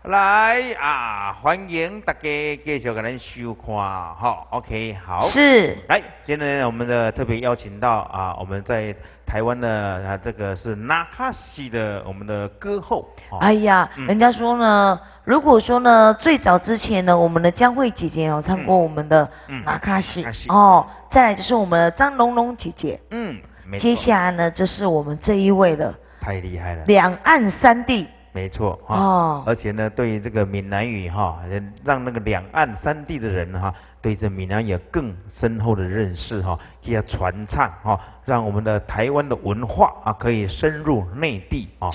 來啊，歡迎大家繼續共咱收看，好，OK，好。來，今天我們的特別邀請到啊，我們在台灣的啊，這個是那卡西的我們的歌后。哎呀，人家說呢，如果說呢，最早之前呢，我們的江蕙姐姐哦唱過我們的那卡西哦，再來就是我們的張龍龍姐姐，接下來呢，就是我們這一位了。太厲害了。兩岸三地。沒錯哦，而且呢，對於這個閩南語哈，讓那個兩岸三地的人哈，對這閩南語有更深厚的認識哈，給他傳唱哈，讓我們的台灣的文化啊可以深入內地啊。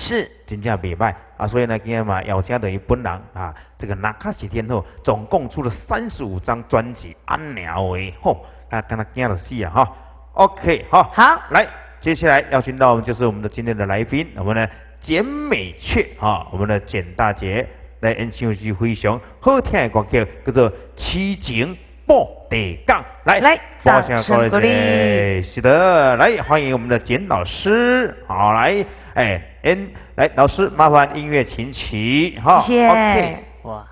真正袂䆀啊，所以呢，今天嘛邀請到伊本人啊，這個那卡西天后總共出了35張專輯，按鳥為吼，啊，敢若驚著死啊哈。OK，好，好，來，接下來邀請到我們就是我們的今天的來賓，我們呢，簡美雀啊，我們的簡大姐來演唱一支非常好聽的歌曲，叫做《痴情布袋港》。來，來，掌聲鼓勵。是的，來歡迎我們的簡老師。好，來，哎，N，來，老師，麻煩音樂請起，哈，謝謝。 OK，哇，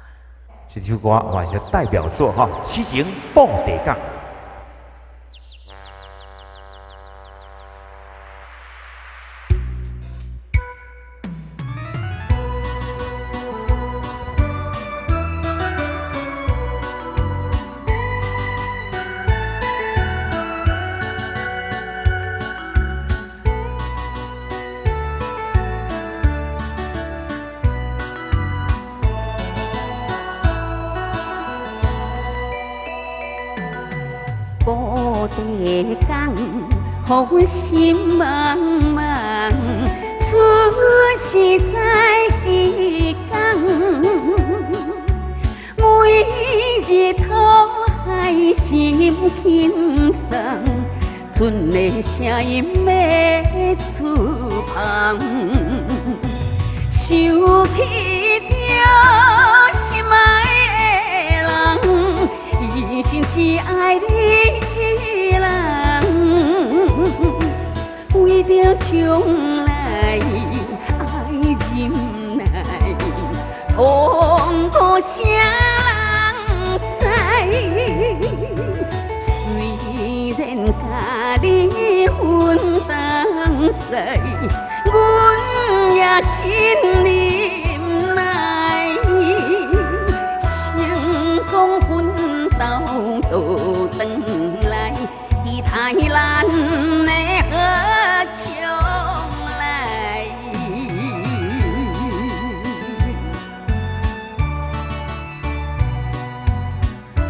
這首歌哇是代表作哈，《痴情布袋港》。布袋港，予阮心茫茫，出生在彼港，每日討海心轻松，船的聲音欲出帆，想起著心愛的人，一生只愛你一人，為著將來愛忍耐，痛苦誰人知？雖然佮你分東西，阮也真忍耐。成功奮鬥倒轉來，期待咱的好將來。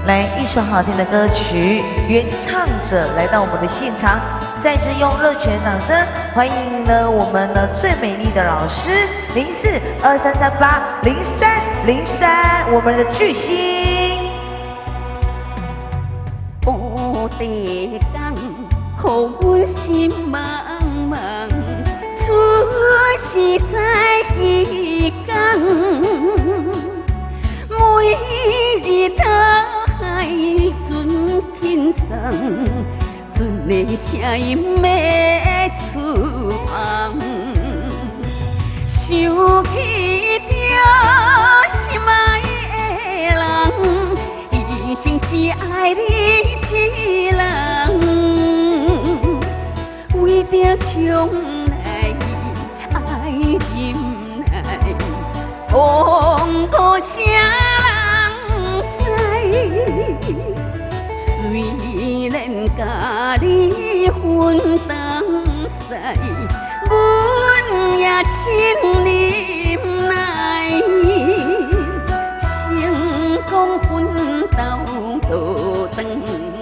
來，一首好聽的歌曲，原唱者來到我們的現場，再次用熱情掌聲歡迎呢我們的最美麗的老師0423380303，我們的巨星。布袋港，予阮心茫茫，出生在彼港，每日討海船轻松，船的聲音欲出帆，想起著心愛的人，一生只愛你一人，為著將來愛忍耐，痛苦誰人知？雖然佮你分東西，阮也真忍耐。成功奮鬥倒轉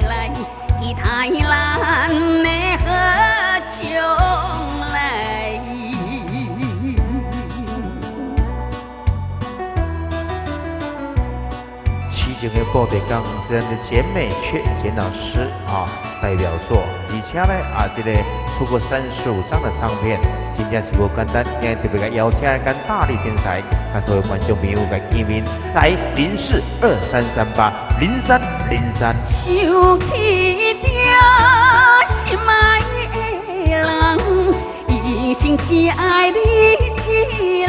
來，期待咱的好將來。痴情的布袋港是咱的簡美雀簡老師啊代表作，而且呢啊這個出過35張的唱片，真正是無簡單。今日特別來邀請咱大力電視台，佮所有觀眾朋友來見面，來0423380303。想起著心愛的人，一生只愛你一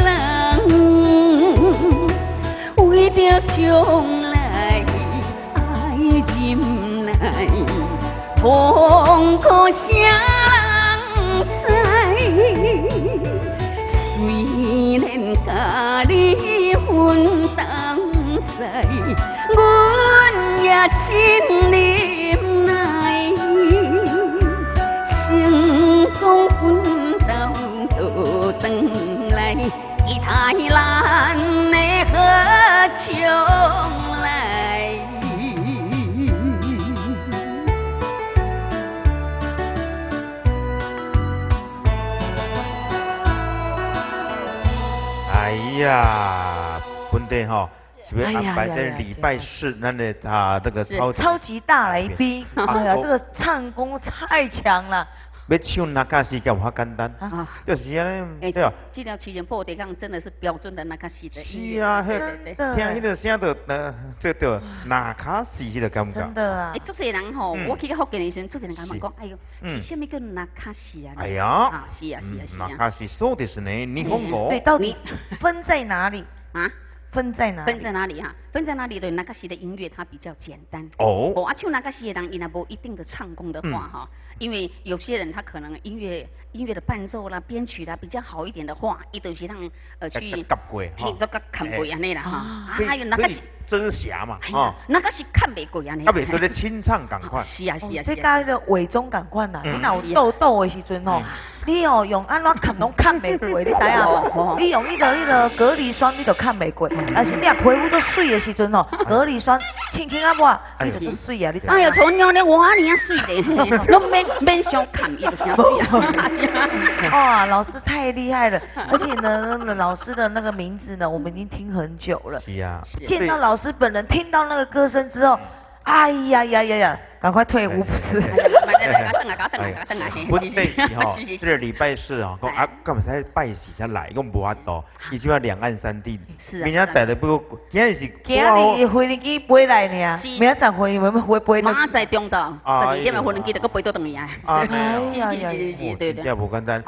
人，将来爱忍耐，痛苦谁人知？虽然佮你分同在，阮也真忍耐。成功奋斗倒转来，期待咱的好将来。哎呀，本地吼是欲安排在礼拜四，咱的啊这个超级大来宾，哎呀，这个唱功太强了。欲唱那卡西敢有较简单？就是按呢，对啊。这条曲线破地讲真的是标准的那卡西的音乐。是啊，听彼个声就，这就那卡西彼个感觉。真的啊。欸，足济人吼，我去到福建的时阵，足济人共我问讲，哎哟，是啥物叫那卡西啊？哎呀。啊，是啊，是啊，是啊。那卡西そうですね，日本语。对，到底分在哪里？啊？分在哪？分在哪里哈？分在哪里？对，那卡西的音乐它比较简单。哦。哦，啊，唱那卡西的人，伊若无一定的唱功的话哈，因为有些人他可能音乐的伴奏啦、编曲啦比较好一点的话，伊就是让去，嘿，都佮看过按呢啦哈。还有那个是遮瑕嘛，哈。那个是看袂过按呢。啊，袂说咧清唱仝款。是啊是啊。这佮彼个伪装仝款啦，你若有痘痘的时阵吼。你哦用按怎崁拢崁袂过，你知影无？你用彼个隔离霜，你就崁袂过。但是你若皮肤足媠的时阵吼，隔离霜轻轻仔抹，你就足媠啊！你知？哎哟，像阮娘我尔媠咧，拢免免伤崁伊就诚媠啊！哇，老师太厉害了，而且呢，老师的那个名字呢，我们已经听很久了。是啊。见到老师本人，听到那个歌声之后，哎呀呀呀呀！赶快退五步。本地是吼，这个礼拜四吼，讲啊，敢会使拜四才来，讲无法度，伊这摆两岸三地，明仔载就不过，今日是今日飞机飞来尔，明仔载飞飞飞。明仔载中昼12点的飞机就阁飞倒转去啊。哎呀呀，对对，这无简单，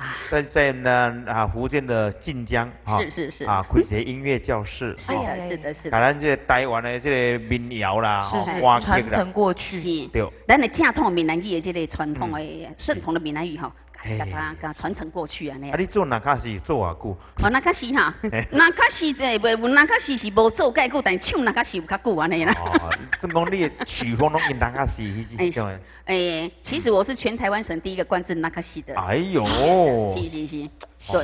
在呢啊福建的晋江哈，是是是，啊开一个音乐教室，是的是的是的，共咱这个台湾的这个民谣啦，是是传承过去。对，咱的正统闽南语的这个传统的正统的闽南语吼，共它传承过去按呢。啊，你做那卡西做偌久？哦，那卡西哈，那卡西这袂，那卡西是无做介久，但唱那卡西有较久按呢啦。哦，算讲你的曲风拢用那卡西彼种的。欸，其实我是全台湾省第一个灌制那卡西的。哎哟。是是是。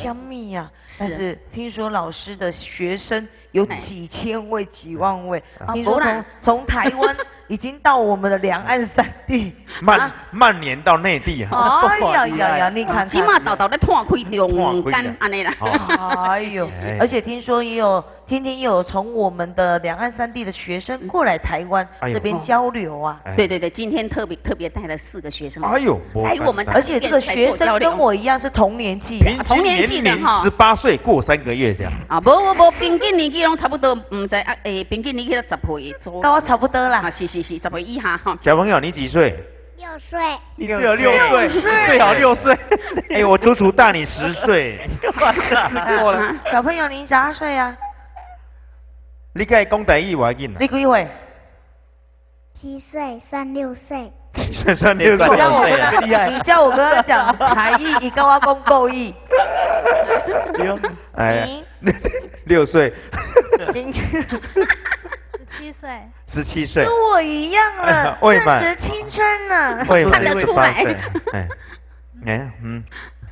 香蜜呀！但是听说老师的学生有几千位、几万位，听说从台湾已经到我们的两岸三地，蔓延到内地哈。哎呀呀呀！你看，起码豆豆咧拓开中间按呢啦。哎呦，而且听说也有，今天又有从我们的两岸三地的学生过来台湾这边交流啊。对对对，今天特别特别带了4个学生。哎呦，来我们，而且这个学生跟我一样是同年纪，同年纪的哈，18岁过3个月这样。啊，无无无，平均年纪拢差不多，毋知啊，欸，平均年纪都10岁左右。跟我差不多啦。啊，是是是，10岁以下哈。小朋友，你几岁？ 6岁。你只有6岁，最好6岁。哎，我足足大你10岁。小朋友，你几岁啊？你该讲台语无要紧。你几岁？7岁算6岁。7岁算6岁。你叫我跟他讲台语，伊跟我讲国语。哎，6岁。 17岁。17岁。跟我一样了，正值青春呢。看得出来。哎，哎，嗯，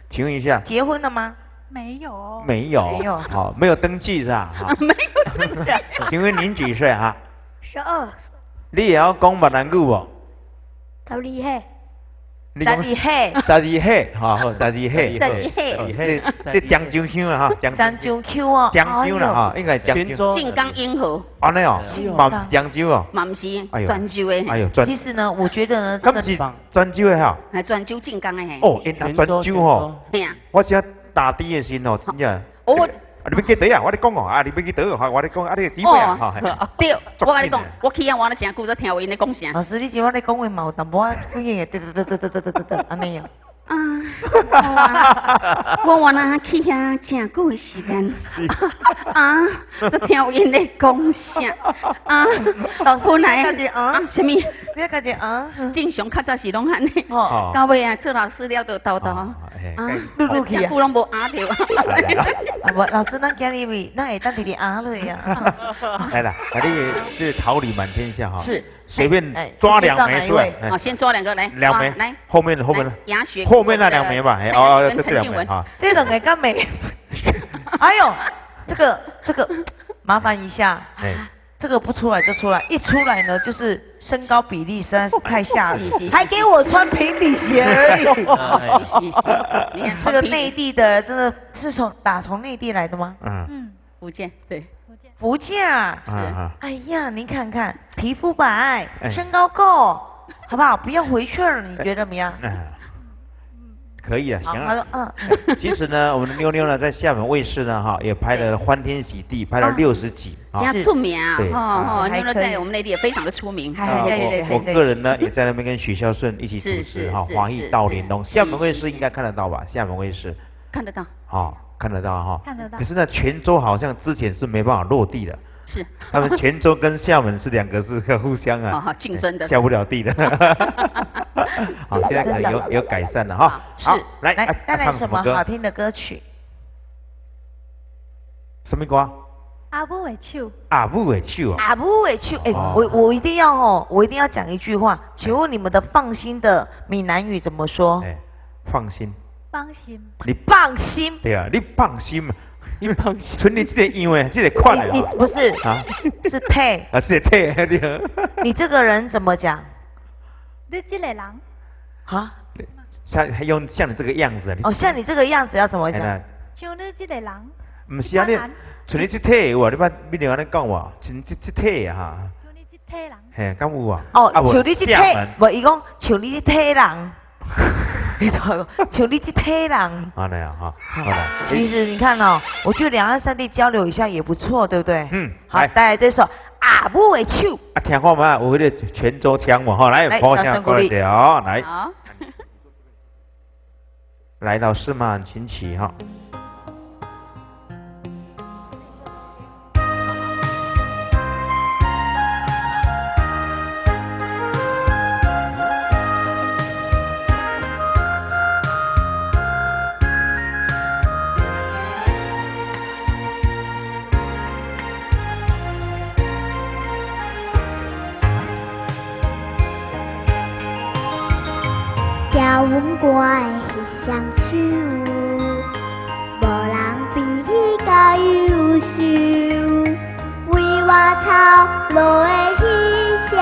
请问一下。结婚了吗？没有。没有。没有。好，没有登记是吧？没有登记。请问您几岁啊？12。你会晓讲闽南语无？12岁。 12岁。 12岁，好，12岁。 12岁。这漳州腔啊，哈，漳州腔哦。漳州啦，哈，应该漳州。晋江永和。按呢哦，嘛毋是漳州哦。嘛毋是，泉州的。哎呦，其实呢，我觉得呢，这个是泉州的哈。系泉州晋江的嘿。哦，因泉州吼。嘿啊。我这打的的时吼，真正。我。啊，你欲去佗啊？我咧讲哦，啊，你欲去佗？我咧讲，啊，你几岁啊？对，我共你讲，我去啊，我咧诚久才听有𪜶咧讲啥。老师，你这摆咧讲话嘛有淡薄仔，反应会得得得得得得得得，按呢哦。啊，我原来去遐真久的时间，啊，都听有𪜶咧讲啥，啊，本来啊，啥物？你感觉啊？正常较早是拢按呢，到尾啊做老师了就沓沓，啊，陆陆去啊，真久拢无啊著啊。啊无，老师，咱今日位，咱会当直直啊落啊。来啦，你这桃李满天下哈。是。随便抓两枚出来。好，先抓两个来。两枚。来。后面的后面的。牙学。后面那两枚吧，哎哦，这两枚啊。这两个敢美。哎呦，这个，麻烦一下。哎。这个不出来就出来，一出来呢就是身高比例实在是太吓人，还给我穿平底鞋而已。这个内地的真的是从内地来的吗？嗯嗯，福建对。福建啊，是。哎呀，您看看，皮肤白，身高够，好不好？不要回去了，你觉得怎么样？可以啊，行啊。嗯。其实呢，我们的妞妞呢，在厦门卫视呢，哈，也拍了欢天喜地，拍了60集。加出名啊！哦哦，妞妞在我们内地也非常的出名。对对。我个人呢，也在那边跟许孝顺一起主持哈，华裔到联东。厦门卫视应该看得到吧？厦门卫视。看得到。好，看得到哈。看得到。可是呢，泉州好像之前是没办法落地的。是。他们泉州跟厦门是两个是互相啊，竞争的，下不了地的。好，现在可能有改善了哈。是，来来带来什么好听的歌曲？什么歌？阿母的手。阿母的手啊。阿母的手，哎，我一定要哦，我一定要讲一句话，请问你们的放心的闽南语怎么说？哎，放心。放心。你放心。对啊，你放心。你放心。像你这个样的，这个款的。你不是啊？是体。啊，是体。你这个人怎么讲？你这个人。啊？像用像你这个样子。哦，像你这个样子要怎么讲？像你这个人。毋是啊，你像你这体有啊？你捌你另按呢讲无？像这这体啊哈。像你这体人。嘿，敢有啊？哦，像你这体，无伊讲像你这体人。你像你这体人。啊那样哈，好了。其实你看哦，我觉得两岸三地交流一下也不错，对不对？嗯。好，带来这首阿母的手。啊，听看嘛，有彼个泉州腔嘛，哈，来，播声过来者哦，来。好。来，老师们，请起哈。阮的彼双手，无人比你较优秀。为我操劳的彼双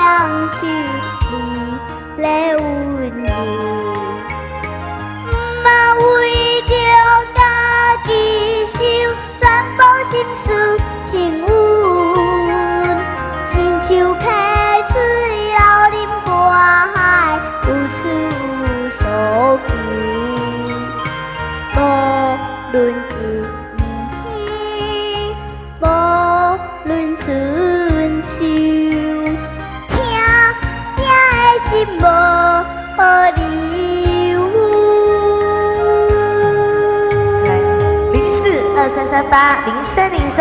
手，美丽温柔。毋为著家己想，全部心思情阮，亲像溪水流入大海，无处所求。无论一暝，无论春秋，疼疼的心无理由。04-2338-0303，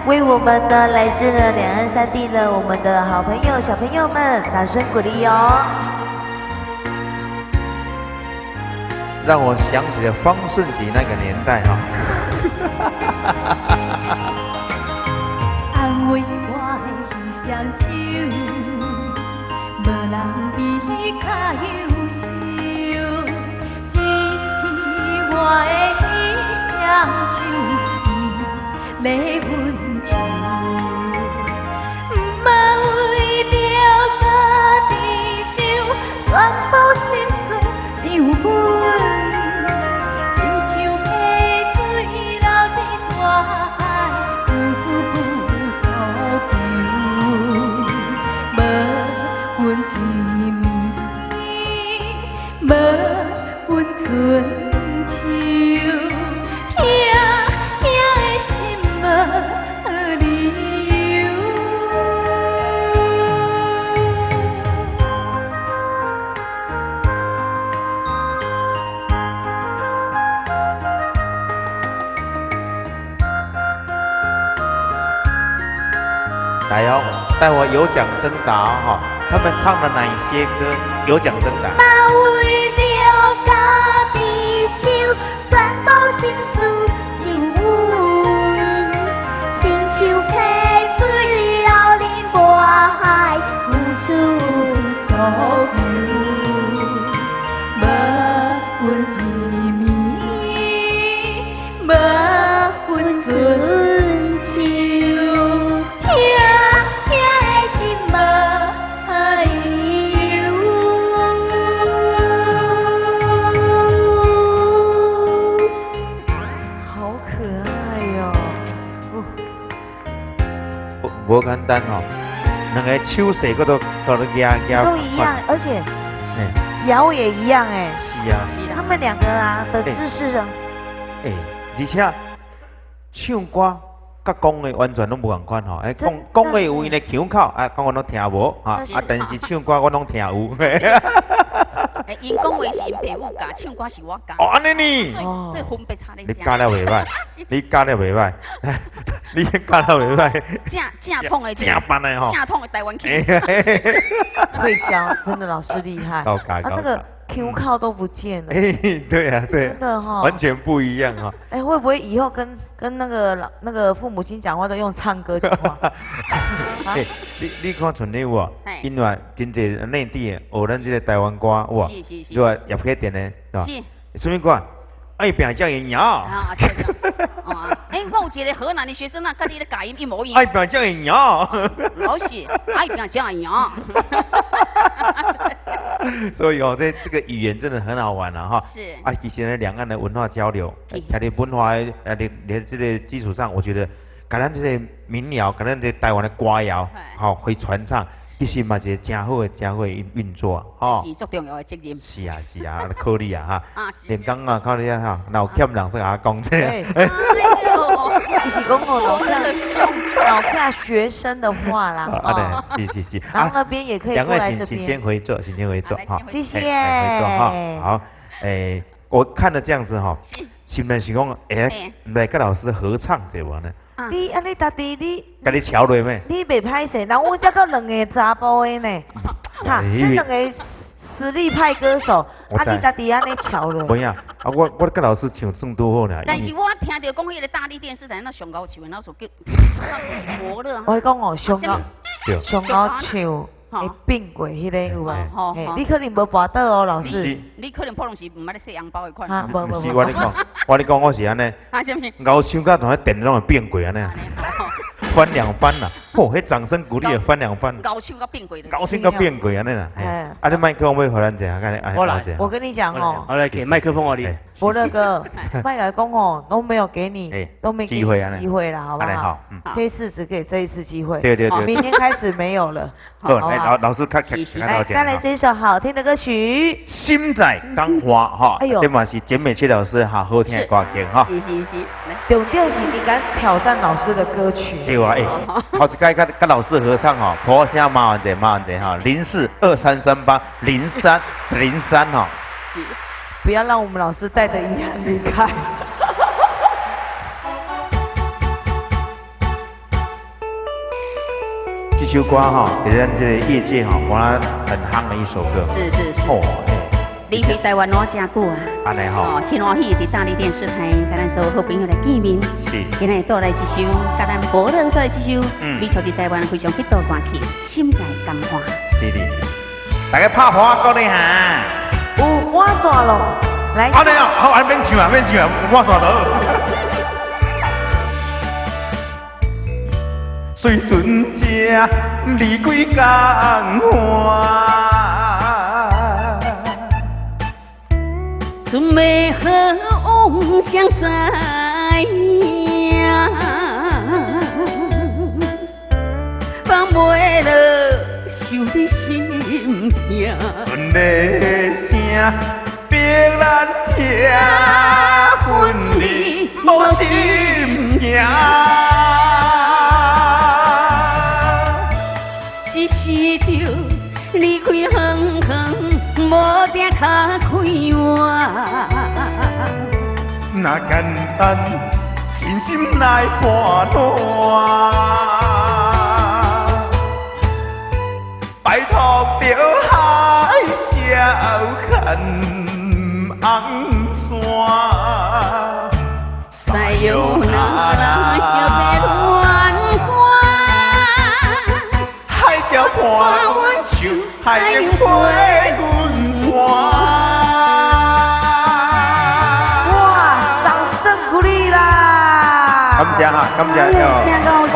为我们的来自了两岸三地的我们的好朋友小朋友们掌声鼓励哦。让我想起了方顺吉那个年代哈。安慰我的彼双手，无人比较优秀，支持我的彼双手，美丽温柔。毋通为著家己想，全部心思只有阮。亲像溪水流入大海，无处不诉求。无分一暝，无分春秋，疼疼的心无理由。来哦，待会有奖征答哈，他们唱了哪些歌？有奖征答。为著家己想，全部心思只有阮，亲像溪水流入大海，无处所求。无分一暝，无分春秋，疼疼的心无理由。好可爱哟！无简单哦，两个手势阁都都压压都一样，而且摇也一样哎。是啊。他们两个啊的姿势啊。哎，而且唱歌佮讲的完全拢无仝款吼，哎，讲讲的有𪜶的腔口，啊，讲我拢听无，哈，啊，但是唱歌我拢听有。哎，𪜶讲话是𪜶爸母教，唱歌是我教。哦，按呢呢。所以分别差咧。你教了袂歹，你教了袂歹，你教了袂歹。正正统的，正版的吼。正统的台湾腔。会教，真的老师厉害。高教，啊，那个 Q 靠都不见了。哎，对啊，对。真的哈。完全不一样哈。哎，会不会以后跟那个那个父母亲讲话都用唱歌讲话？哎，你看像你有无？因为真济内地的学咱这个台湾歌有无？是。就话叶启田的，对吧？是。啥物歌？爱拼才会赢。啊，对对。哎，我有一个河南的学生啊，佮你的教音一模一样。爱拼才会赢。老师，爱拼才会赢。所以哦，这个语言真的很好玩啊，哈。是。啊，其实呢，两岸的文化交流，在文化的连这个基础上，我觉得，佮咱这个民谣，佮咱这台湾的歌谣，好会传唱，其实嘛是真好的、真好的运作，吼。是足重要的责任。是啊，是啊，靠你啊，哈。啊。连讲啊，靠你啊，哈，若有欠人，再共我讲这。哎你是讲我老客学生的话啦。啊对，是是是。然后那边也可以过来这边。请先回座，请先回座，哈。谢谢。回座哈，好，哎，我看了这样子哈，是毋是讲，哎，来佮老师合唱对无呢？你按呢家己你，共你瞧落咩？你袂歹势，人阮这阁两个查埔的呢，哈，这两个实力派歌手，啊，你家己按呢瞧落。无影，啊，我佮老师唱算拄好呢。但是我听著讲彼个大力电视台那上𠢕唱的，那首叫伯乐。我讲哦，上𠢕上𠢕唱会变过彼个有无？你可能无跋倒哦，老师。你可能普通是毋捌咧洗红包的款。啊，无无无。是我咧讲，我咧讲我是按呢。啊，啥物？𠢕唱甲同彼电拢会变过按呢。翻两番啦，吼，彼掌声鼓励也翻两番。𠢕唱甲变过。𠢕唱甲变过按呢啦。啊，你麦克风欲予咱者，我来。我跟你讲哦。好来，给麦克风我哩。伯乐哥，麦来讲哦，都没有给你，都没给你机会了，好不好？这一次只给这一次机会。对对对。明天开始没有了。好，来老师看看来，带来这首好听的歌曲。心在江花哈，哎呦，这嘛是简美翠老师哈好听的歌曲哈。是是是。重点是你敢挑战老师的歌曲。对啊，哎，头一摆佮老师合唱吼，鼓声麻烦者麻烦者哈，0423380303哈。不要让我们老师带着遗憾离开。这首歌哈，在咱这个业界哈，玩很夯的一首歌。是是是。哦，离开台湾偌真久啊！按呢吼。哦，真欢喜伫大力电视台，佮咱所有好朋友来见面。是。今日带来这首，佮咱伯乐带来这首，美出伫台湾非常彼道歌曲《心在甘花》。是的。大家拍破鼓励哈。有我煞咯，来。按呢哦，好，按免唱啊，免唱啊，我煞落。随顺这离开江岸，准备好往相知影，放袂落受你心疼。船的声别难听，分离无心行。只是着离开远远，无定较快活。若简单，真心来伴伴。拜託著海鳥牽紅線。さよ那拉小白恋歌，海鸟伴阮唱，海鹰陪阮伴。哇，掌聲鼓勵啦！感謝哈，感謝哦。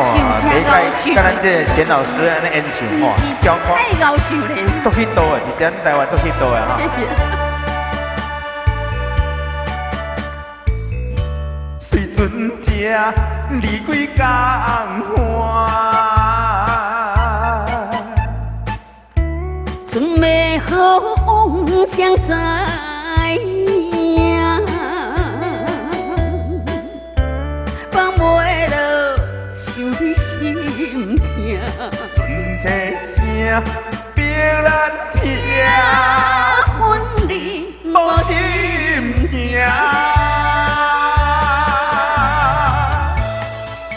哦，第一擺佮咱這個簡老師按呢演唱吼，太𠢕受咧。足彼道的，佇咱台灣足彼道的哈。謝謝。隨船只離開江岸，准備好往相知影，放袂落想你心疼。船车声别难听，分离无心疼。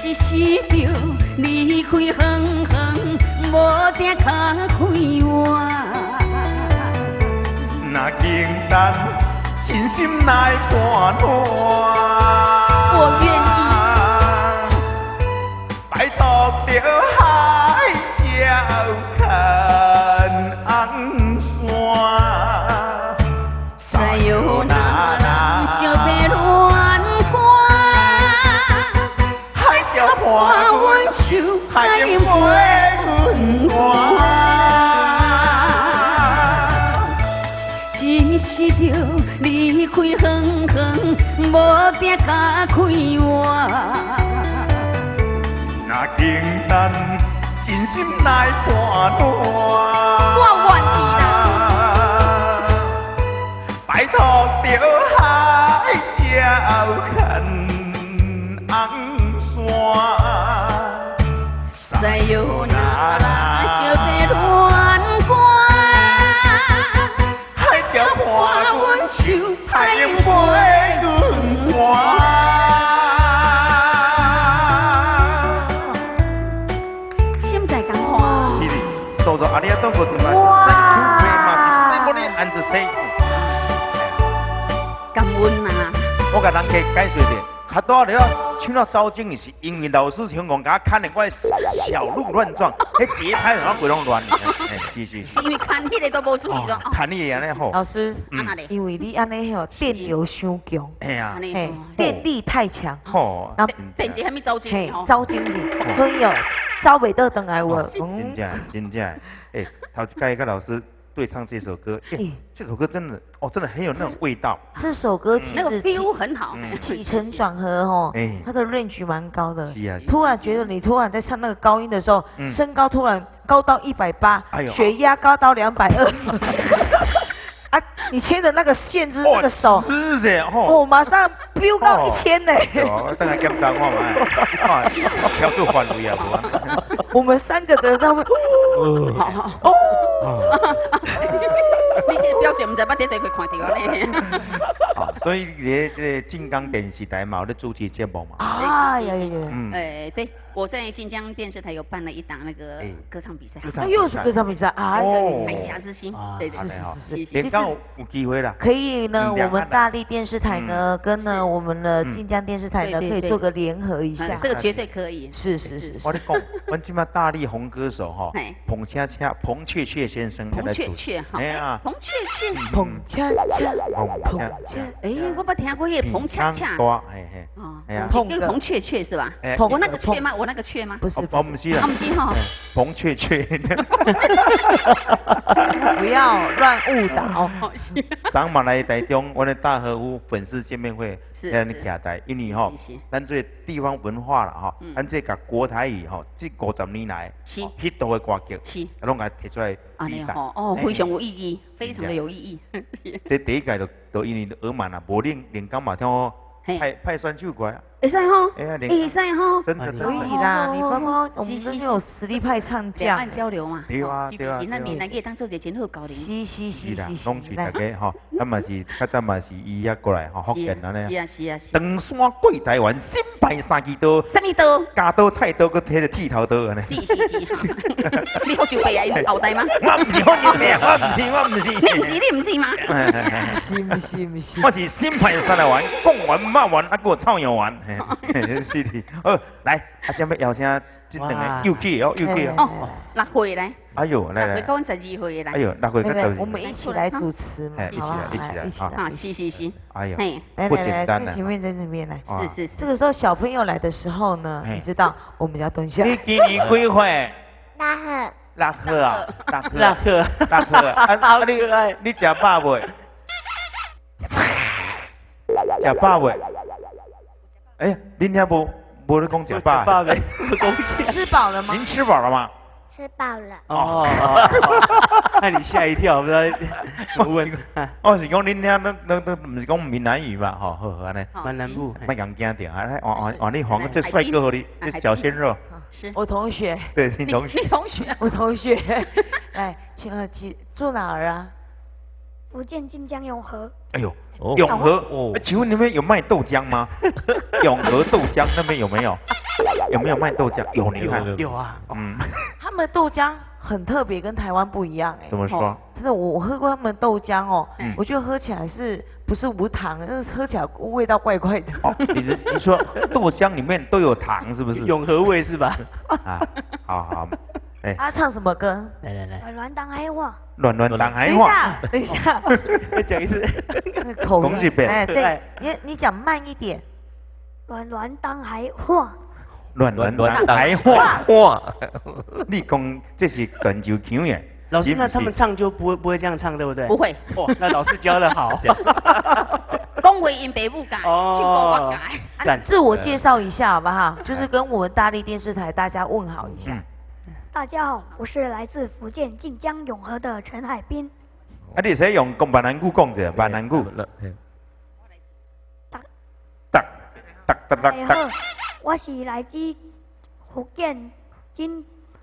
一时着离開遠遠，無定較快活。若簡單，真心來伴我。我願意。拜託著海鳥牽紅線。さよ那拉小白戀歌，海鳥伴阮唱，海鷹陪阮伴。一時著離開遠遠，無定較快活。若簡單，真心來伴我。我願意啦。拜託著海鳥牽紅線。さよ那拉小白戀歌，海鳥伴阮唱，海鷹陪阮伴。心在江岸。是的，多謝ありがとうございます。Thank you very much. 感恩啊！我共人家解釋者，較多了唱到走精是因為老師香港共我牽的，我小鹿亂撞，彼節拍怎規攏亂。是是是。因為牽彼個都無注意到。牽彼個按呢好。老師，因為你按呢吼電流傷強，嘿啊，嘿，電力太強。吼。電池還沒走精嘿，走精去，所以哦，走袂倒轉來有。真正真正，欸，頭一擺佮老師對唱這首歌，欸，這首歌真的，哦，真的很有那種味道。這首歌其實那個 feel 很好，起承轉合哦，它的 range 蠻高的。是啊。突然覺得你突然在唱那個高音的時候，身高突然高到180，血壓高到220。啊，你牽的那個線之那個手，是的哦，馬上飆到1000呢。哦，等下檢查看覓，調出範圍啊，無啊。我們三個的他會，哦。你這個表情毋知捌佇佗位看著呢。所以佇這個晉江電視台嘛有咧主持節目嘛。哎呀呀呀！嗯。對，我在晉江電視台有辦了一檔那個歌唱比賽。又是歌唱比賽啊！海峽之星。對對是是是。連江有機會啦。可以呢，我們大力電視台呢，跟呢我們的晉江電視台呢，可以做個聯合一下。這個絕對可以。是是是。我咧講，阮這馬大力紅歌手吼，彭恰恰、彭雀雀先生彭雀雀哈。彭雀雀。彭恰恰。彭恰恰。哎，我捌聽過彼個彭恰恰。嘿嘿。哦。叫彭雀雀是吧？我那個雀嗎？我那個雀嗎？不是，我不是啦。不是哈。彭雀雀。不要亂誤導。昨嘛來台中，阮的大和屋粉絲見面會，來你徛台，因為吼，咱這地方文化啦吼，咱這共國台語吼，這50年來，彼度的歌曲，攏共提出來比賽。哦，非常有意義，非常的有意義。這第一屆就因為額滿啦，無恁連江嘛聽我派選手過來。會使吼，會使吼，真的可以啦，你包括我們這邊有實力派唱將，兩岸交流嘛，對啊對啊，咱閩南語當做一個真好交流。是是是是，攏是大家吼，咱嘛是較早嘛是伊遐過來吼，福建按呢。是啊是啊是。長山過台灣，新派三支刀。啥物刀？鉸刀、菜刀，閣提個剃頭刀按呢。是是是，你福州爸啊，有後代嗎？我毋是福州爸，我毋是我毋是。你毋是你毋是嗎？是毋是毋是？我是新派三來丸，貢丸、肉丸，啊閣有臭藥丸。是的，好，來，啊，這欲邀請這兩个幼稚哦，幼稚哦。哦，6歲來。哎呦，來來。6歲到阮12歲來。哎呦，6歲到12。我們一起來主持嘛，一起來，一起來，一起來。啊，是是是。哎呦，來來來，在前面，在這邊來。是是是。這個時候小朋友來的時候呢，你知道我們要蹲下。你今年幾歲？6歲。6歲啊，6歲。6歲。6歲。啊你食飽未？食飽未？哎，恁遐無咧講食飽未？吃飽了嗎？您吃飽了嗎？吃飽了。哦，那你嚇一跳，不知道怎麼問。我是講恁遐攏毋是講閩南語嘛？吼，好好按呢。閩南語。莫共驚著，啊來，換換你換個這帥哥予你，這小鮮肉。是。我同學。對，你同學。你同學。我同學。來，請問住哪兒啊？福建晉江永和。哎呦，永和，請問那邊有賣豆漿嗎？永和豆漿那邊有沒有？有沒有賣豆漿？有，你看。有啊。嗯。他們豆漿很特別，跟台灣不一樣哎。怎麼說？真的，我喝過他們豆漿哦，我覺得喝起來是不是無糖？但是喝起來味道怪怪的。哦，你說豆漿裡面都有糖是不是？永和味是吧？啊，好好。哎。他唱什麼歌？來來來。軟軟當海話。軟軟當海話。等一下，再講一次。口音。哎，對，你講慢一點。軟軟當海話。軟軟當海話。哇！你講這是泉州腔耶？老師，那他們唱就不會這樣唱，對不對？不會。哇，那老師教得好。講話𪜶爸母教，唱歌我教。自我介紹一下好不好？就是跟我們大力電視台大家問好一下。大家好，我是來自福建晉江永和的陳海濱。啊，你會使用講閩南語講者，閩南語。逐逐逐逐逐。好，我是來自福建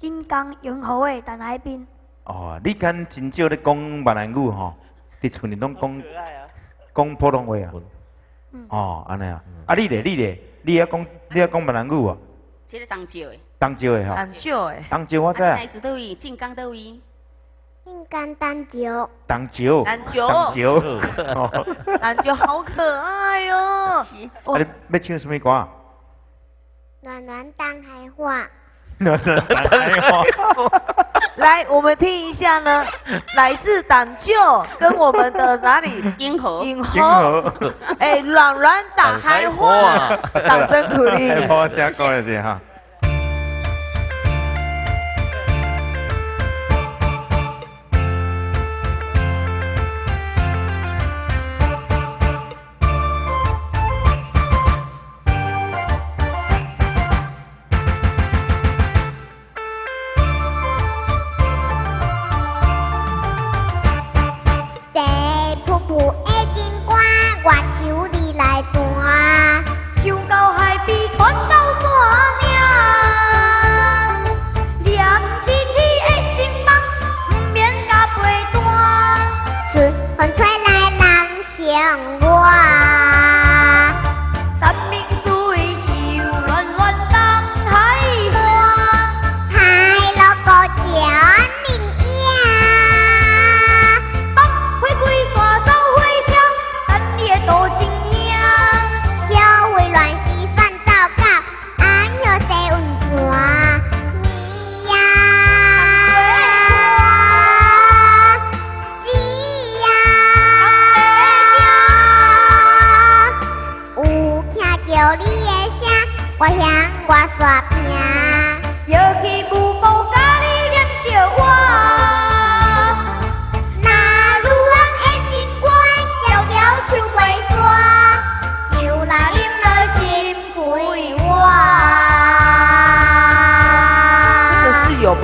晉江永和的陳海濱。哦，你敢真少咧講閩南語吼？佇厝裡攏講普通話啊？哦，按呢啊。啊，你咧，你咧，你會曉講，你會曉講閩南語無？這個東石的。東石的吼。東石的。東石我知。來自佗位？晉江佗位？晋江東石。東石。東石。東石。東石好可愛哦。是。啊，你欲唱啥物歌？暖暖當海話。暖暖當海話。來，我們聽一下呢，來自東石跟我們的哪裡？永和。永和。哎，軟軟打海話，掌聲鼓勵。好，先講一下哈。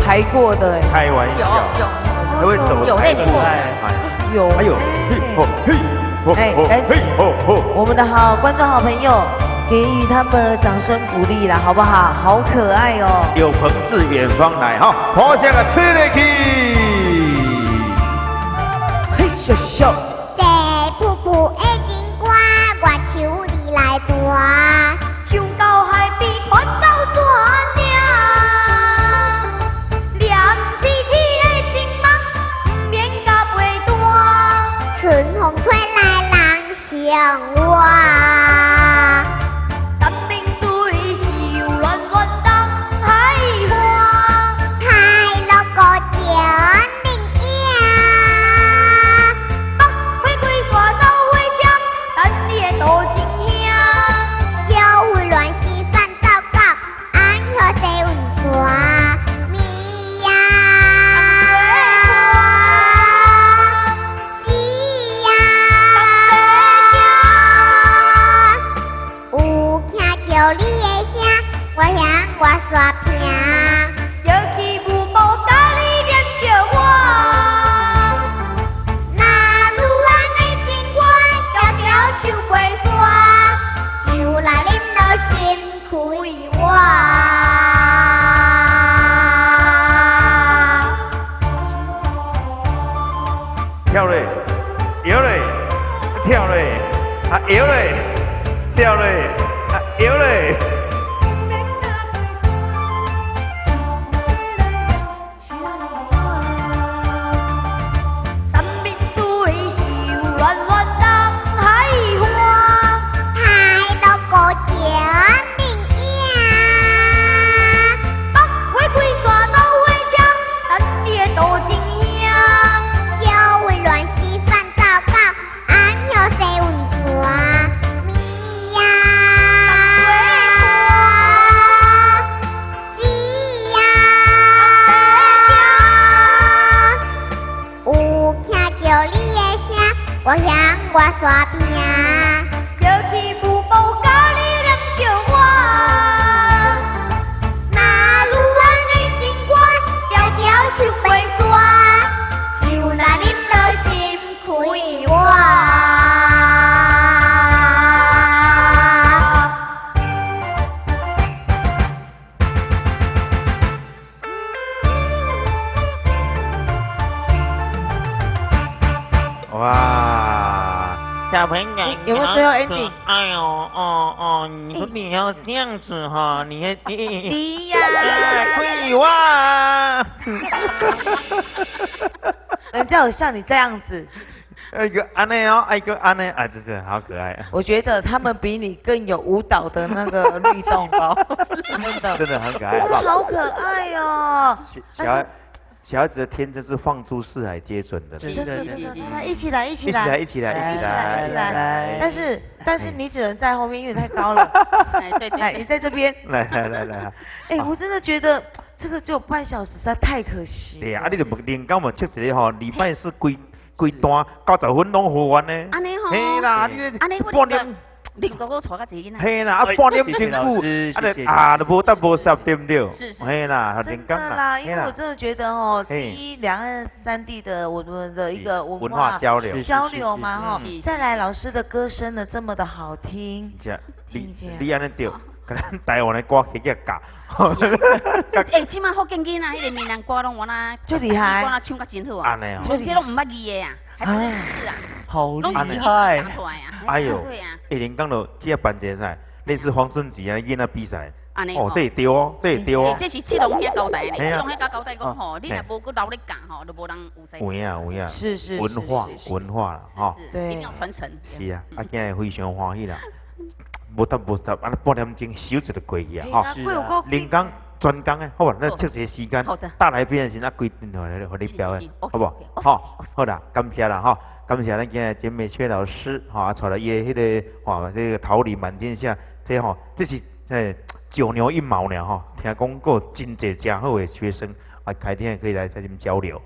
排过的，开玩笑，有会走有练过，有，哎呦，嘿吼嘿，吼嘿吼吼，我们的好观众好朋友。給予他們掌聲鼓勵啦，好不好？好可愛哦！有朋自遠方來，哈，好聲啊，吹下去。嘿，笑笑。白噗噗的情歌，我唱你來彈，唱到海邊，傳到山頂，念痴痴的情夢，毋免共陪伴。春風吹來人相偎。山明水秀，暖暖東海岸，海螺哥情人影。北回歸線走火車，等你的多情兄。小混亂是反走狗，安好洗溫泉，咪呀，是呀，有聽著你的聲，我向我煞拼。搖起舞步，佮你黏著我。那女人的情歌，悄悄唱袂煞，酒來啉落心開活。跳嘞，搖嘞，跳嘞，啊搖嘞，跳嘞，啊搖嘞。山明水秀，暖暖東海岸，海螺哥情人影。北回歸線走火車，等你的多情兄。小混亂是反走狗，安好洗溫泉，咪呀，是呀，有聽著你的聲，我向我煞拼。搖起舞步，佮你黏著我。那女人的情歌，悄悄唱袂煞，酒若啉落心開活。哇，小朋友，有沒有最後 ending？哎呦，哦哦，你說你要這樣子哈，你你呀，廢話。人家有像你這樣子。哎個按呢哦，哎個按呢，哎，這是好可愛。我覺得他們比你更有舞蹈的那個律動，真的，真的很可愛。好可愛哦。小孩子的天真是放諸四海皆準的。真的真的，來一起來一起來一起來一起來一起來。但是你只能在後面，因為太高了。對對。來，你在這邊。來來來來。哎，我真的覺得這個只有半小時，實在太可惜。對啊，你就連講嘛，切一個吼，禮拜四規規段90分攏好完呢。按呢吼。嘿啦，你半點。另外我帶較濟囡仔。嘿啦，啊半點鐘久，啊都無得無失，對不對？是是。嘿啦，真的啦，因為我真的覺得哦，第一，兩岸三地的我們的一個文化交流交流嘛吼，再來老師的歌聲呢這麼的好聽。你按呢對，佮咱台灣的歌曲去教。欸，這擺福建囡仔，彼個閩南歌攏我那，足厲害，歌唱甲真好啊。按呢哦。這攏毋捌字的啊，還不認識啊。好厲害！哎呦，欸，連講到去遐辦一個啥，類似黃俊傑啊囡仔比賽。哦，這會對哦，這會對哦。這是七龍兄交代的，七龍兄交代講吼，你若無閣留咧教吼，就無人有才。有影有影。是是。文化文化啦，吼。對。一定要傳承。是啊，啊，今日非常歡喜啦，無得無失，按呢半點鐘收一就過去啊，吼。連講專工的，好無？咱抽一個時間，搭來邊的時陣啊，規定予你表演，好無？好，好啦，感謝啦，吼。感謝咱今日簡美鵲老師，吼，帶來伊的彼個，吼，這個桃李滿天下，這吼，這是九牛一毛爾吼，聽講閣有真濟誠好的學生，啊，改天可以來再這邊交流。